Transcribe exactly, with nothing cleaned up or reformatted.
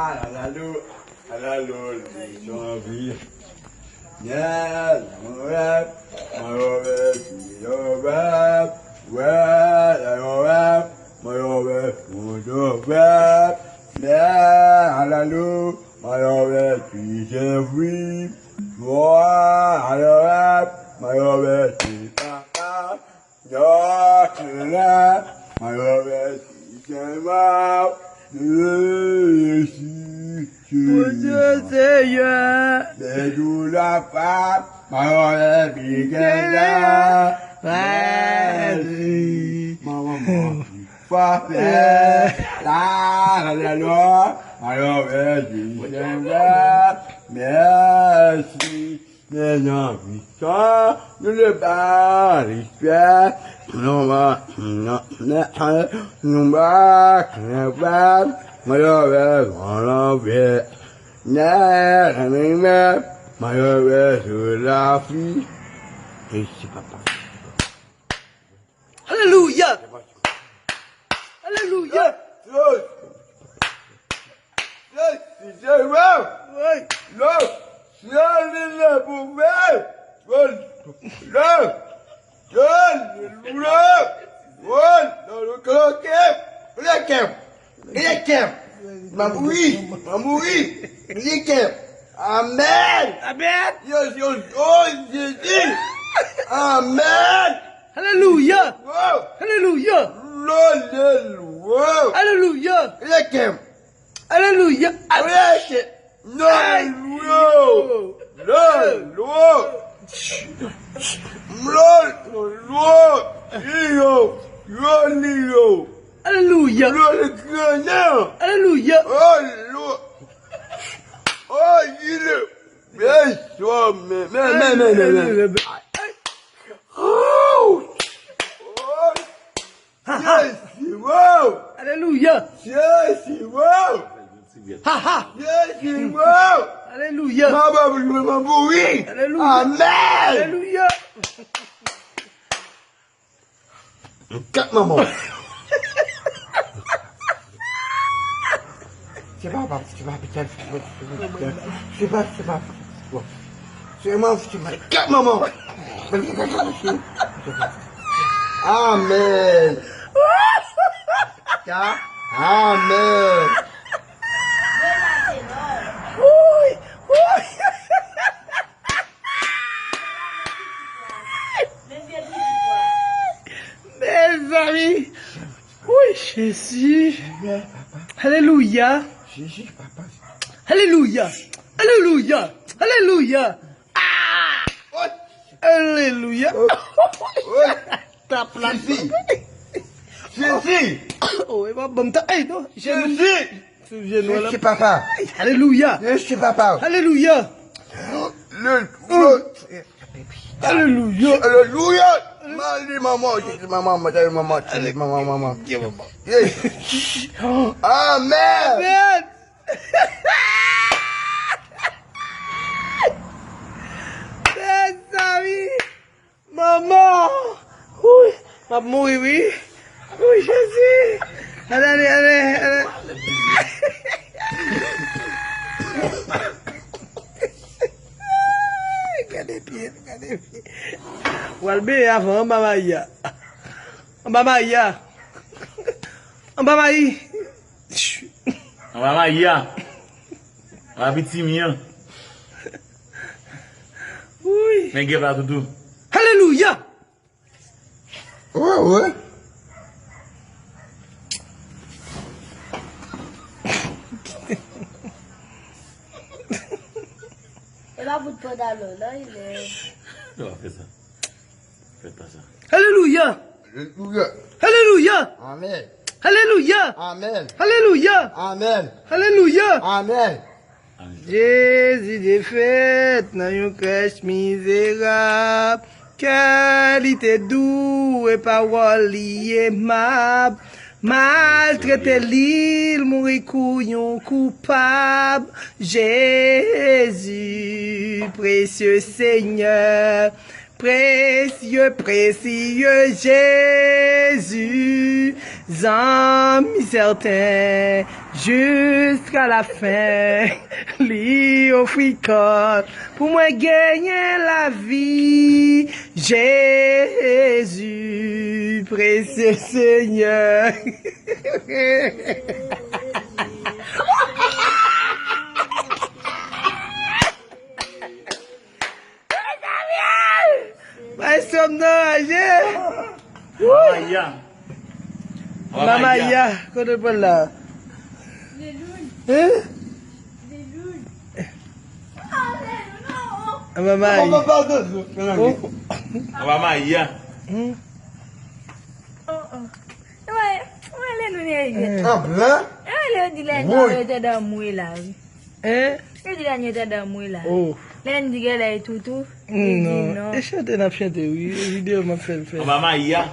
Alalou, alalou, li sanvi. Nyè, mwen wè, mwen wè, mwen wè, mwen wè, mwen wè, mwen wè, mwen wè, mwen wè, mwen wè, mwen wè, mwen wè, mwen wè, mwen wè, Bondye Seyè. Bèjou la pa, mwen wè, Bondye la. Mèsi. Mwen wè, mwen wè, mwen wè, mwen wè, mèsi. Mezanmi, sa nou le ba respè. Nou ba, nou, nou, nou ba, nou ba, mwen yo wè, mwen yo wè, mwen yo wè, mwen yo wè, sou la fi. Mèsi, papa. Alelouya! Alelouya! Wi. Alelouya! Alelouya! Alelouya! Alelouya! Alelouya! M a mouri! M a mouri! Li kè! Amèn! Amèn! Yo, yo, oh, Jezi! Amèn! Alelouya! Oh! Alelouya! Alelouya! Alelouya! Li kè! Alelouya! Li kè! Alelouya! Alelouya! Alelouya! Alelouya! Alelouya! Alelouya! Alelouya! Oh, il est. Men, men, men, men, men. Oh! Oh! Jezi, wow! Alelouya! Jezi, wow! Ha, ha! Jezi, wow! Alelouya! Mwen mouri! Alelouya! Amèn! Alelouya! Kat manman. Se pa, pa, se pa, se pa, se pa, se pa, bon. Se man, se man, kat manman. Amèn. Amèn. Wi, wi. Mezanmi. Wi, Jezi. Alelouya. Alelouya. Alelouya. Alelouya. Ah! Alelouya. Tap la. Jezi. Oh, e pa bon ta. Ey, non. Jezi. Sou je nou la. Jezi, papa. Alelouya. Jezi, papa. Alelouya. Le, le, alelouya. Alelouya. Mali, manman, Jezi, manman, manman, manman, manman, manman. Amèn. Amèn. Mezanmi. Manman! Wouy! M ap mouri, wi! Wouy, Jezi! Ale, ale, ale, ale! Gade pye, gade pye. W al benyen avan, anba mayi a. Anba mayi a. Anba mayi. Anba mayi a. Anba pitimi an. Wi. Men gen pa toutou. Alelouya! Wi, wi. E pa bout pantalon, non, il est. Non, fè sa. Fè pa sa. Alelouya! Alelouya! Alelouya! Amèn. Alelouya! Amèn. Alelouya! Amèn. Alelouya! Amèn. Jezi te fèt nan yon krèch mizerab. Kè li te dou e pawòl li emab. Maltrete li, l mouri kou yon koupab. Jezi, presye Senyè. Presye, presye Jezi, zanmi sèten, jiska lafen, li ofri kò l pou mwen genyen lavi. Jezi, presye Senyè. Maestro m nan raje. Mama Maya. Mama Maya, kote l pral la? Hein? Mama Maya. Mama Maya. Hmm? Mwen, mwen, alelouya, Jezi. An blan? Mwen, le di lè nou te damou la, wi. Hein? Yo di lè nou te damou la. Oh. Lè n di genlè toutou, li di non. Non. E chante n ap chante, wi. E videyo m ap fè l fè. Mama Maya.